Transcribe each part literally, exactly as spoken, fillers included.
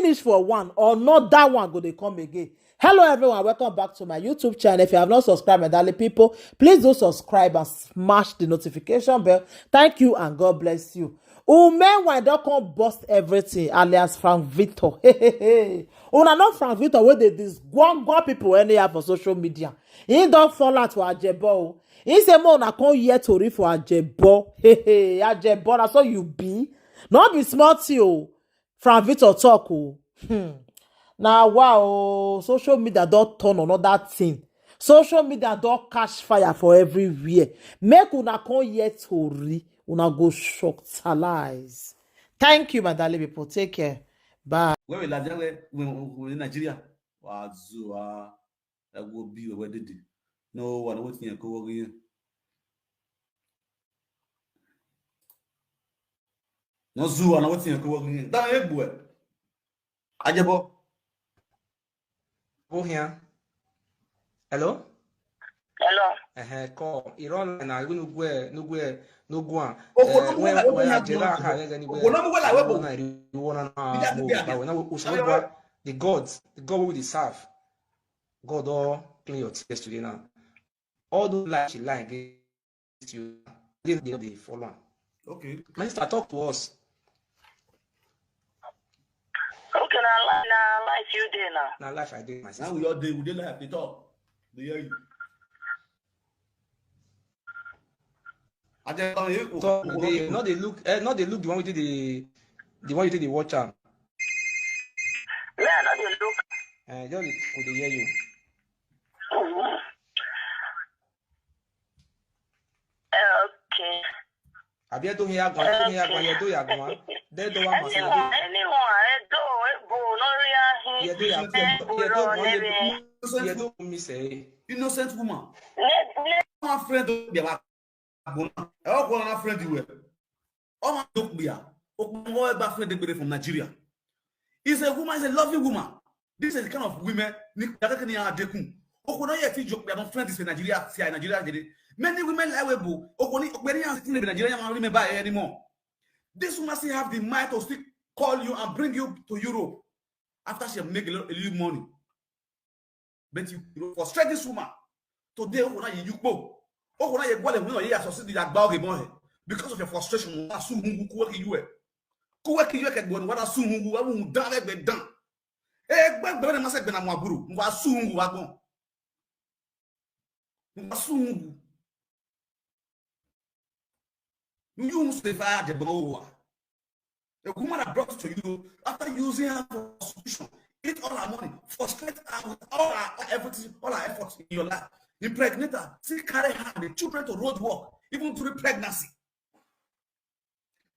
finish for one, another one go dey come again. Hello everyone, welcome back to my YouTube channel. If you have not subscribed, my darling people, please do subscribe and smash the notification bell. Thank you and God bless you. Umenwa don come burst everything, alias Frank Victor. Una know Frank Victor wey dey disgwangwa people anyhow for social media. He don fall out for Ajebo o. He say make una come hear tori for Ajebo. Ajebo, na so you be. No be small thing o. Frank Victor talk o. Hmm. Na wow, social media don turn another thing. Social media don catch fire for everywhere. Make una come hear tori, una go shock talize. Thank you, my darling people. Take care. Bye. Wewe la jawe we we Nigeria. Wa zu a ego bi we dede. No one wetin yan ko wo yin. No zu a na wetin yan ko wo yin. Da egbu e. Ajebo. Go here. Hello? Hello. Eh, call. Iran na igu nugwe nugwe nugwa. Okono mu wela we ya jela ha ga ni we. Okono mu wela we bo. Na ri wona na mo ba we na we usoro gwa. The God, the God we dey serve. God don clean your tears today now. All those lies she lie against you, they dey follow am. Okay. Minister, talk to us. Okay, na li- na life you dey now. Na life I dey, my sister. Now we all dey, we dey life, dey talk. Dey hear you. I just come here. Talk, dey, no dey look, eh, no dey look the one wey dey the, the one you take dey watch am. Me, I no dey look. Eh, just dey, we dey hear you. Mhm. Eh, okay. Abi Edo here, Agwan, Edo here, Agwan, Edo here, Agwan. They do one must Anyone, anyone, Edo, Ebo, Noria, Yeah, Edo here, Edo, Edo, Edo, Edo, Edo, Edo, me say. Innocent woman. Ne, ne, One friend of the Agbona. I don't want a friend you were. Oh my, look, yeah. Oh, my, my friend, they from Nigeria. He's a woman, he's a lovely woman. This is the kind of women Nick Dakakani are Dekun. Okono yet he joke, we are not friends in Nigeria, see Nigeria did it. Many women like we bo. Okoni, Okoni and sitting in Nigeria, I don't remember anymore. This woman still have the mind to still call you and bring you to Europe after she make a little, a little money. But you, you frustrate this woman. Today, Okona, you, you go. Okona, you go, you, you succeed, you go, you go, because of your frustration, wa su hungu kuwe ki yue. Kuwe ki yue ke gbon, wa su hungu, wa mu dan le gbe dan. E gbe gbe na ma se gbe na mo aburu, wa su hungu wa gbon. Wa su hungu. You must be fired, the Bawa. A woman that brought it to you after using her for prostitution, eat all her money, frustrate her with all her efforts, all her efforts in your life, impregnate her, still carry her and the children to road work, even during pregnancy.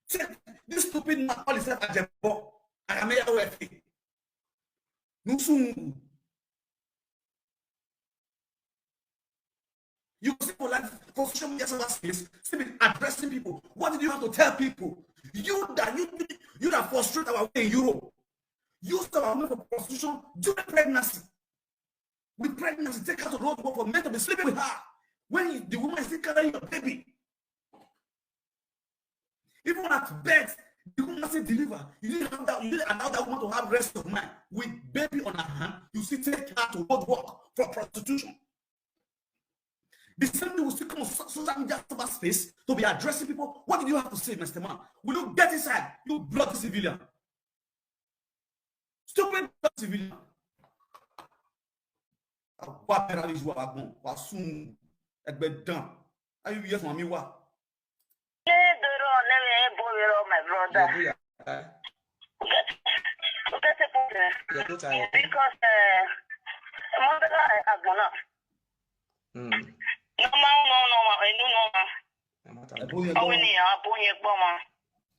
Take this stupid man, call himself Ajebo, and I'm here with him. Nusungu. You see for life, for social media, cyber space, still be addressing people. What did you have to tell people? You that you you that frustrate our way in Europe. Use our women for prostitution during pregnancy. With pregnancy, take her to road work for men to be sleeping with her. When you, the woman is still carrying your baby. Even at birth, the woman still deliver. You didn't have that, you didn't allow that woman to have rest of mind. With baby on her hand, you still take her to road work for prostitution. The same thing will still come on so- social media cyber space to be addressing people. What did you have to say, Mister Man? Will you get inside? You bloody civilian. Stupid bloody civilian. Wa pera is wa gbon, wa sun, egbe dan. Are you yes, mami wa? Hey, Doro, never, hey, boy, you're my brother. Yeah, yeah. Eh? You get, you get a problem. Yeah, no time. Because, uh, mother, I, I gonna. Hmm. No, no, no, no, I do no, no. No matter. Ẹ bóyá Àwọn gbọ́. Ènìyàn, abóyẹ gbọ́ wọn.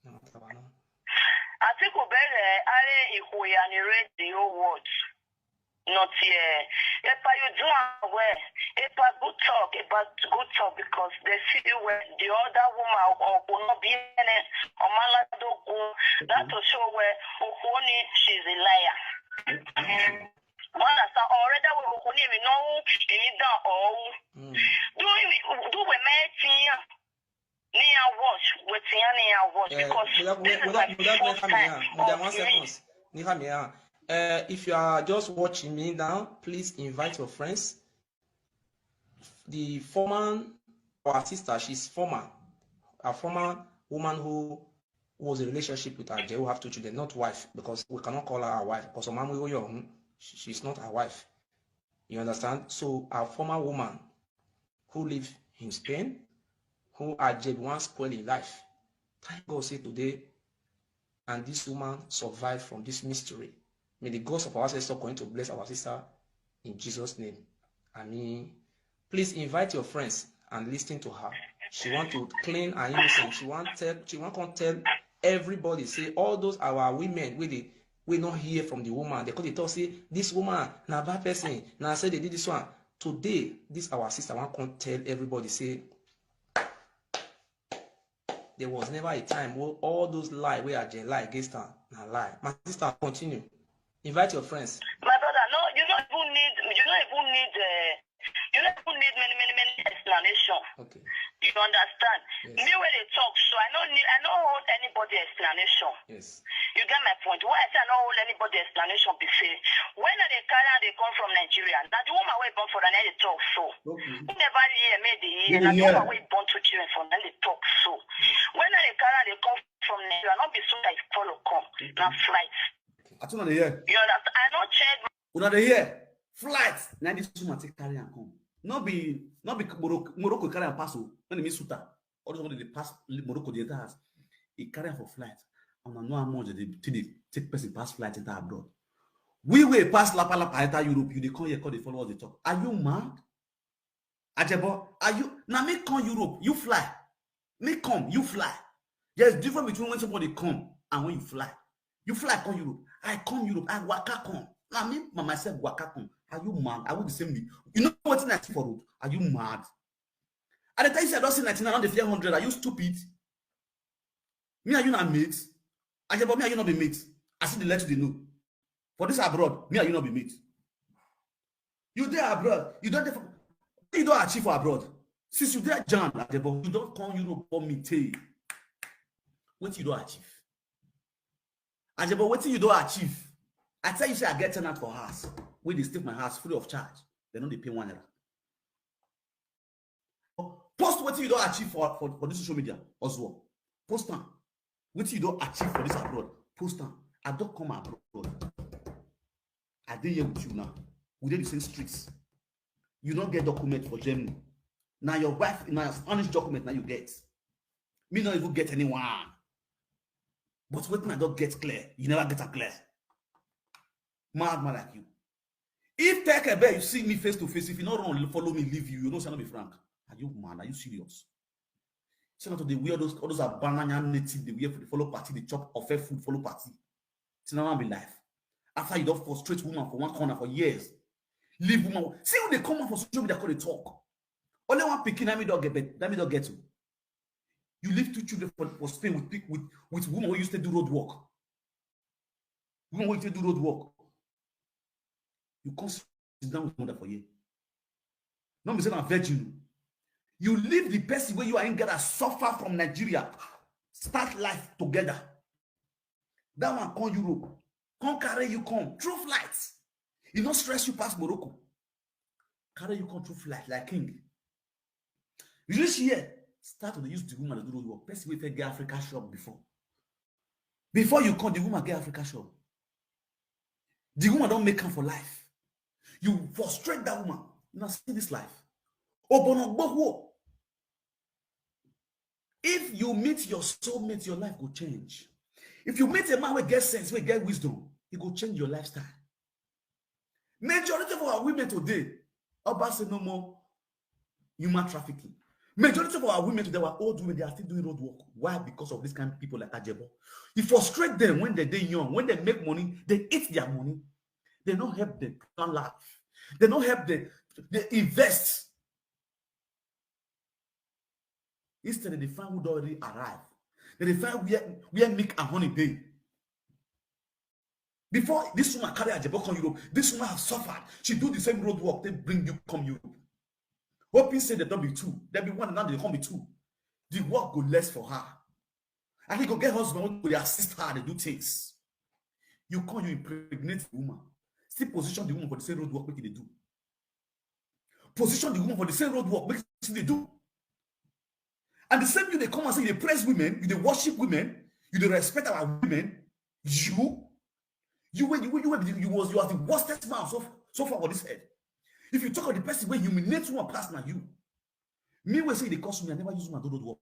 No matter, no. Àtìkù bẹ̀rẹ̀ ààrẹ ìkòyà ní rédíò world. Not here. Epa, you do am well. Epa, good talk. Epa, good talk because they see you well. The other woman, Okono Biene, Omaladogun, that to show where Okoni, she's a liar. You understand? Already, we Okoni, we know, we don't all. Mm. Do we, do we make thing? Nia watch, wetin ya Nia watch, Eh, because Muda, this is Muda, my Muda, first Muda, time Muda, of one me. Seconds. Niha Mia, uh, if you are just watching me now, please invite your friends. The former, our sister, she's former, a former woman who was in a relationship with Ajay, who have two children, not wife, because we cannot call her our wife, because Omamwe Oyohun, she- she's not our wife. You understand? So our former woman who live in Spain, who Ajay once spoil in life. Thank God say today, and this woman survived from this mystery. May the gods of our ancestors continue to bless our sister in Jesus' name. I mean, please invite your friends and listen to her. She want to clean her innocence. She want tell, she want come tell everybody, say all those our women wey dey, wey no hear from the woman, they come dey talk say this woman na bad person, na say they did this one. Today, this our sister wan come tell everybody say there was never a time wey all those lie wey Ajay lie against her na lie. My sister, continue. Invite your friends. My brother, no, you don't even need, you don't even need, uh, you don't even need many, many, many explanation. Okay. You understand? Yes. Me when they talk, so I don't need, I don't hold anybody explanation. Yes. You get my point. Why I say I don't hold anybody explanation? Be say when are they carry and they come from Nigeria? Now the woman wey born for that they talk so. Okay. Who never hear me the Me hear? dey Now the hear. Woman wey born two children from then they talk so. When are they carry and they come from Nigeria? Not be so like follow come. Now flight. I tell you the year. You understand? I don't change Una dey hear? Flight. Now this woman take carry and come. Not be, not be Morocco, Morocco carry and pass o. When they mean Suta, all the one they pass Morocco the entire house. He carry am for flight. And I know how much they take, they take person pass flight enter abroad. We will pass lapa lapa enter Europe. You dey come here, come dey follow us dey talk. Are you mad? Ajebo, are you? Now me come Europe, you fly. Me come, you fly. There's difference between when somebody come and when you fly. You fly come Europe. I come Europe. I waka come. Now me by myself waka come. Are you mad? Are we the same? You know what I see for road? Are you mad? I dey tell you, say I don't see nineteen, I don't dey fear hundred. Are you stupid? Me and you not mate. Ajebo, me and you not be mate. I see the let you know. For this abroad, me and you not be mate. You there abroad. You don't def- you don't achieve for abroad. Since you there, John Ajebo, you don't come Europe for me. Tey. What you don't achieve? Ajebo, what you don't achieve? I tell you, say I get tenant for house. We dey stay for my house free of charge. They don't dey pay one naira. Post what you don't achieve for, for, for this social media as well. Post them. What you don't achieve for this abroad. Post them. I don't come abroad. I dey here with you now. We dey the same streets. You don't get document for Germany. Now your wife, now your Spanish document, now you get. Me not even get anyone. But wetin I don't get clear, you never get am clear. Mad man like you. If take a bet, you see me face to face, if you not run, follow me, leave you, you know, say I no be frank. Are you mad? Are you serious? So now they wear those, all those are banana native, they wear for the follow party, they chop off food, follow party. It's now be life. After you don't frustrate woman for one corner for years, leave woman. See when they come out for social media, call they talk. Only one pikin, let me don't get bet, let me don't get you. You leave two children for, for Spain with pick with, with woman who used to do road work. Woman who used to do road work. You come sit down with mother for you. No, me say I'm virgin. You leave the person where you are in, get a suffer from Nigeria. Start life together. That one come Europe. Come carry you come. Through flight. It not stress you past Morocco. Carry you come through flight like king. You reach here, start to use the woman to do road work. Person wey fit get Africa shop before. Before you come, the woman get Africa shop. The woman don't make am for life. You frustrate that woman. You not see this life. Obono gbogbo. If you meet your soulmate, your life will change. If you meet a man wey get sense, wey get wisdom, he go change your lifestyle. Majority of our women today, Oba say no more human trafficking. Majority of our women today, our old women, they are still doing road work. Why? Because of this kind of people like Ajebo. If frustrate them when they dey young, when they make money, they eat their money. They don't help them plan life. They don't help them. They invest. Instead, they find who don already arrive. They dey find where where milk and honey dey. Before this woman carry Ajebo come Europe, this woman have suffered. She do the same road work, they bring you come Europe. Hoping say they don't be two. They be one, now they come be two. The work go less for her. And he go get husband who go dey assist her, they do things. You come, you impregnate the woman. Still position the woman for the same road work make you dey do. Position the woman for the same road work make she dey do. And the same you dey come and say you dey praise women, you dey worship women, you dey respect our women. You, you were, you were, you were, you was, you are the worstest man so, so far on this earth. If you talk of the person wey humiliate woman pass na you. Me wey say you dey curse me, I never use woman do road work.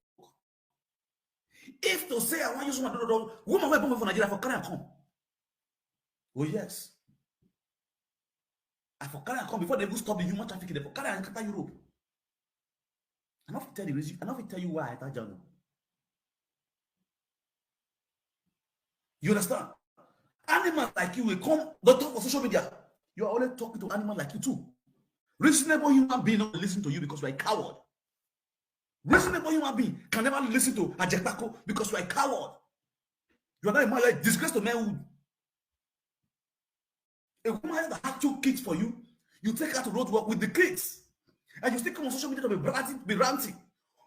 If to say I wan use woman do road work, woman wey born for Nigeria, I for carry am come. Oh yes. I for carry am come before they go stop the human trafficking. They for carry am enter Europe. I no fit tell the reason. I no fit tell you why I enter Germany. You understand? Animals like you will come, don't talk for social media. You are only talking to animals like you too. Reasonable human being not listen to you because you are a coward. Reasonable human being can never listen to Ajepako because you are a coward. You are not a man, you are a disgrace to manhood. A woman that had two kids for you, you take her to road work with the kids, and you still come on social media to be ranting, be ranting.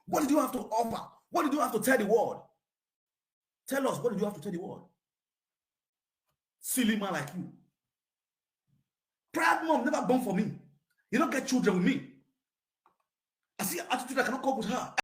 What did you have to offer? What did you have to tell the world? Tell us, what did you have to tell the world? Silly man like you. Proud mom never born for me. You don't get children with me. I see your attitude, I cannot cope with her.